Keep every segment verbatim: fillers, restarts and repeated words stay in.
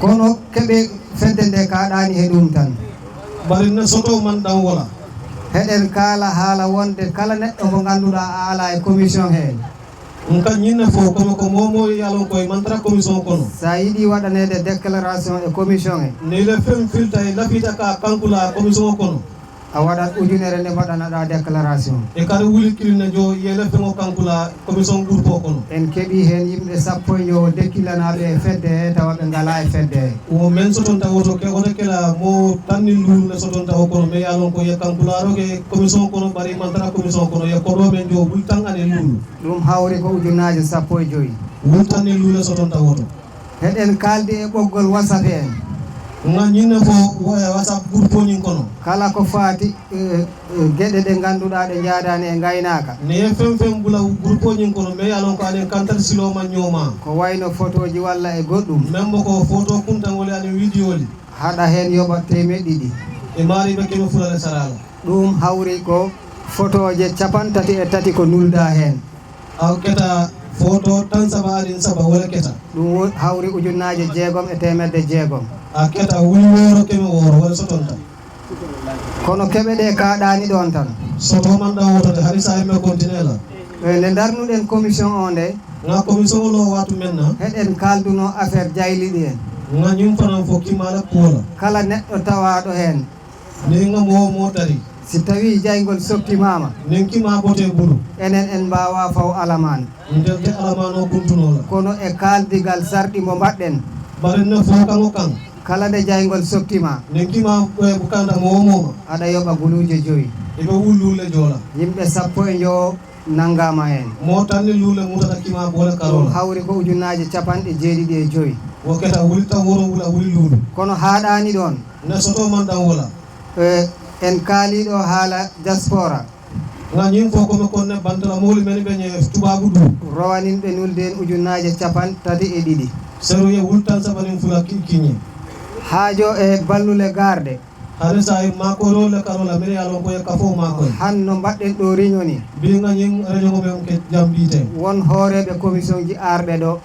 Kono keɓe fedde nde kaaɗaani he ɗum tan. Bari ne soto man ɗan wola. Heɗen kaala haala wonde kala neɗɗo mo ngannduɗaa a alaa e commission heen. Nka ñinne fo kono ko momo yalon koye mantara commission kono. Sa yiɗi waɗaneede déclaration e commission he. Ni le fen filta e lafita ka kankula commission kono. A waɗat ujunere nde mbaɗanaɗaa déclaration. E kadi wuli kilinna jo yele feŋo kankula commission groupe o kono. En keɓii heen yimɓe sappo e njowo dekkilanaaɓe e fedde he tawa ɓe ngalaa e fedde he. Wo men sotonta woto ke woto kela mo tanni luuru ne sotonta o kono mais yalon ko ye kankulaaro ke commission kono ɓari mantara commission kono ye koɗo men jo ɓuri tan ane luuru. Ɗum hawri ko ujunnaaje sappo e joyi. Wuli tanni luuru ne sotonta woto. Heɗen kaaldi e ɓoggol WhatsApp en. Nga ñinne fo WhatsApp groupe o ñin kono. Kala ko faati e, e geɗe ɗe ngannduɗaa ɗe njaadaani e ngaynaaka. Ne fen fen bula groupe o ñin kono mais alon ko aɗen kantal siloma ñooma. Ko wayno fotooji walla e goɗɗum. Même ko foto kuntangol e aɗen widioli. Haɗa heen yoɓa teemeɗɗi ɗiɗi. E maari ɓe keme fulare sarala. Ɗum hawri ko fotooje capan tati e tati ko nuldaa heen. A keta foto tan saba aɗin saba wala keta. Ɗum wo- hawri ujunnaaje jeegom e teemedde jeegom. A keta wuli wooro keme wooro wala sotonta. Kono keɓe ɗe kaaɗaani ɗoon tan. Soto man ɗan wotode hari sa yimme continue la. E nde ndarnuɗen commission o nde, Nga commission o lo watu menna. Heɗen kaalduno affaire jayliɗi en. Nga ñum fanan fo kimala kuwola. Kala neɗɗo tawaaɗo heen. Ni nga mo mo dari. Si tawii jayngol soktimaama. Nen kima bote bulu. Enen en mbaawaa faw alamaan. Ndelde alamaan o kuntunola. Kono e kaaldigal sarɗi mo mbaɗɗen. Bari na fo kango kan. Kala nde jayngol soktima. Nen kima e bukanda mo mo. Aɗa yoɓa guluuje joyi. Iɓe wullulle jola. Yimɓe sappo e njowo nanngaama heen. Mo tanni luule mutata kima boole karola. Ɗum hawri ko ujunnaaje capanɗe jeeɗiɗi e joyi. Wo keta wuli tan woro wula wuli luulu. Kono haaɗaani ɗoon. Ne soto man ɗan wola. E, en kaaliiɗo haala diaspora. Nga ñin fo ko me konne bantala moli men be ñe tubaabu du. Rowanin ɓe nulde en ujunnaaje capan tati e ɗiɗi. Seru ye wultan sabanin fula ki- kiñi. Haajo e ballule garde. Hari sa e makoro le karola mere yalon ko e kafo mako. Hanno mbaɗɗen ɗo réunion ni. Bi nga ñin réunion ko men ke jambite. Won hooreeɓe commission ji arɓe ɗo.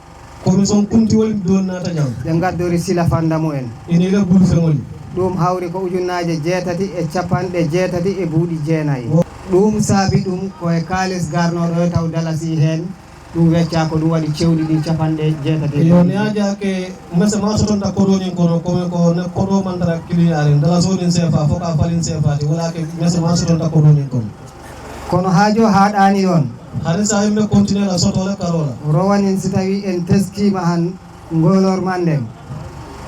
Commission kunti woni dol nata jam. Ɓe ngaddori sila fanda mumen. Ini le bul feŋoli. Ɗum hawri ko ujunnaaje jeetati e capanɗe jeetati e buuɗi jeenayi. Ɗum saabi ɗum ko e kaalis garnooɗo e taw dalasi heen. Ɗum weccaa ko ɗum waɗi cewɗi ɗin capanɗe jeetati e yo ne ajaake mese ma sotonta koɗoñin kono komi ko ne koɗo mantara kiliyaari dalasonin sefa fo ka falin sefati wala ke mese ma sotonta koɗoñin kono. Kono haajo haaɗaani ɗoon. Hari sa yimɓe continue la soto le karola. Rowanin si tawi en teskiima han ngolor man nden.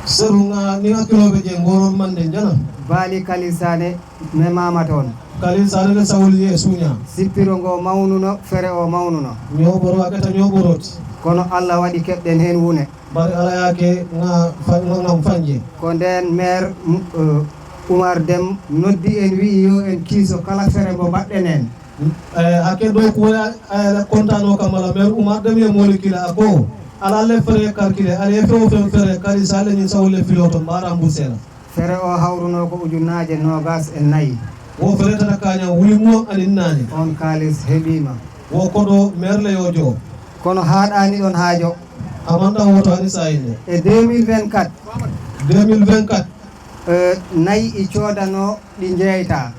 Seru nga ni nga kiloɓe je ngolor man nden jana. Baali kalisane memaama toon. Kalisane le sawli ye suña. Sippiro ngo mawnuno fere o mawnuno. Ñoɓoro a keta ñoɓoroti. Kono Allah waɗi keɓɗen heen wune. Bari ala yaake nga fa- nga ngam fanje. Ko ndeen maire m- eh, Umar Dem noddi en wi'i yo en kiiso kala fere mbo mbaɗɗen en. Eh, hakke ɗo ko wona ayala kontano kam ala maire Umar Dem ye moli kila ako ala le fere calculé ala ye fewo fen fere kadi sa le ñin sawle filoto mbaɗa mbusela. Fere o hawruno ko ujunnaaje noogaas e nayi. Wo fere tata kaña wuli muwan anin naani. On kaalis heɓiima. Wo koɗo merle yo joo. Kono haaɗaani ɗon haajo. Amanɗa woto hani sayinde. E deux mille vingt-quatre. Deux mille vingt-quatre. Eh, nayi i coodano ɗi jeeyta.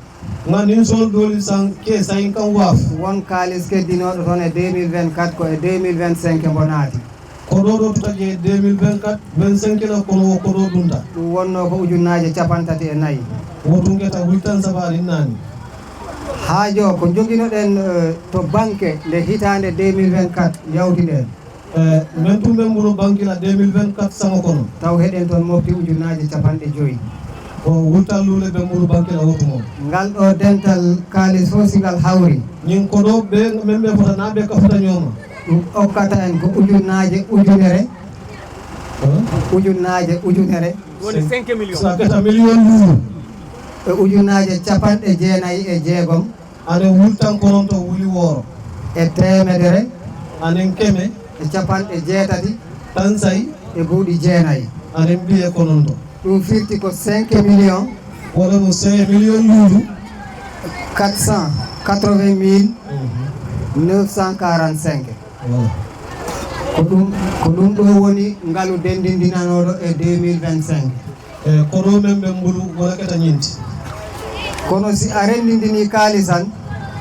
Nga nin sol doli san ke sayin kan waf. Won kaalis keddinooɗo toon e deux mille vingt-quatre ko e deux mille vingt-cinq mbo naati. Ko ɗo ɗo tagi e deux mille vingt-quatre, vingt-cinq la kono wo ko ɗo ɗunta. Ɗum wonnoo ko ujunnaaje capantati e nayi. Wo tungeta wittan sabaari naani. Haajo ko njoginoɗen eh, to banque nde hitaande deux mille vingt-quatre yawti ɗen. Eh, men tun men mbuno banque la deux mille vingt-quatre sango kono. Taw heɗen toon mofti ujunnaaje capanɗe joyi. Ko wultal luule ɓe mbuno banque la wotu mo. Ngal ɗo dental kaalis fof si ngal hawri. Ñin ko ɗo ɓe men ɓe fota naa ɓe ka fota ñooma. Ɗum okkata en ko ujunnaaje ujunere, ujunnaaje ujunere. Woni cinq millions. Sa keta million luuru. E ujunnaaje capanɗe jeenayi e jeegom. Aɗa wuli tan koronto wuli wooro. E teemedere. Anen keme. E capanɗe jeetati. Tansay. E buuɗi jeenayi. Anen mbiye kononto. Ɗum firti ko cinq millions. Wala mo cinq millions luuru. Quatre cent quatre-vingt mille neuf cent quarante-cinq. Ko ɗum ko ɗum ɗo woni ngalu denndindinanooɗo e deux mille vingt-cinq. E koɗo men ɓe mbulu wala keta ñinti. Kono si a renndindinii kaalis tan,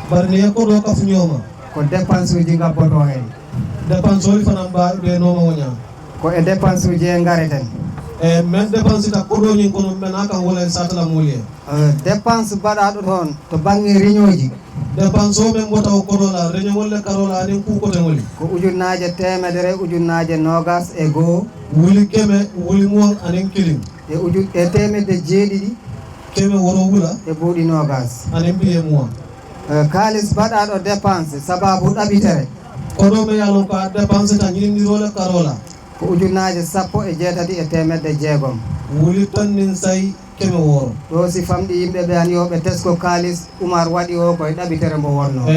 Bari ni e koɗo kafu ñooma. Ko dépense uji ngabbotoo heen. Dépense oli fana mba ɓe nooma woña. Ko e dépense uji he ngareten. E men dépense ta koɗo ñin kono men aka wala satala moli. Dépense baɗaaɗo toon to bannge reñooji. Dépense o men mbota o koɗola reñowolle karola anin kukote ngoli. Ko ujunnaaje teemedere ujunnaaje noogas e goo. Wuli keme wuli muwan anin kilin. E uju e teemedde jeeɗiɗi. Keme woro wula. E buuɗi noogas. Anin mbiye muwan. Kaalis baɗaaɗo dépense sababu ɗaɓitere. Koɗo me yalon ko a dépense ta ñinindirole karola. Ko ujunnaaje sappo e jeetati e teemedde jeegom. Wuli tan nin say keme woro. Ɗo si famɗi yimɓe ɓe ani yo ɓe tesko kaalis Umar waɗi o koye ɗaɓitere mbo wonno.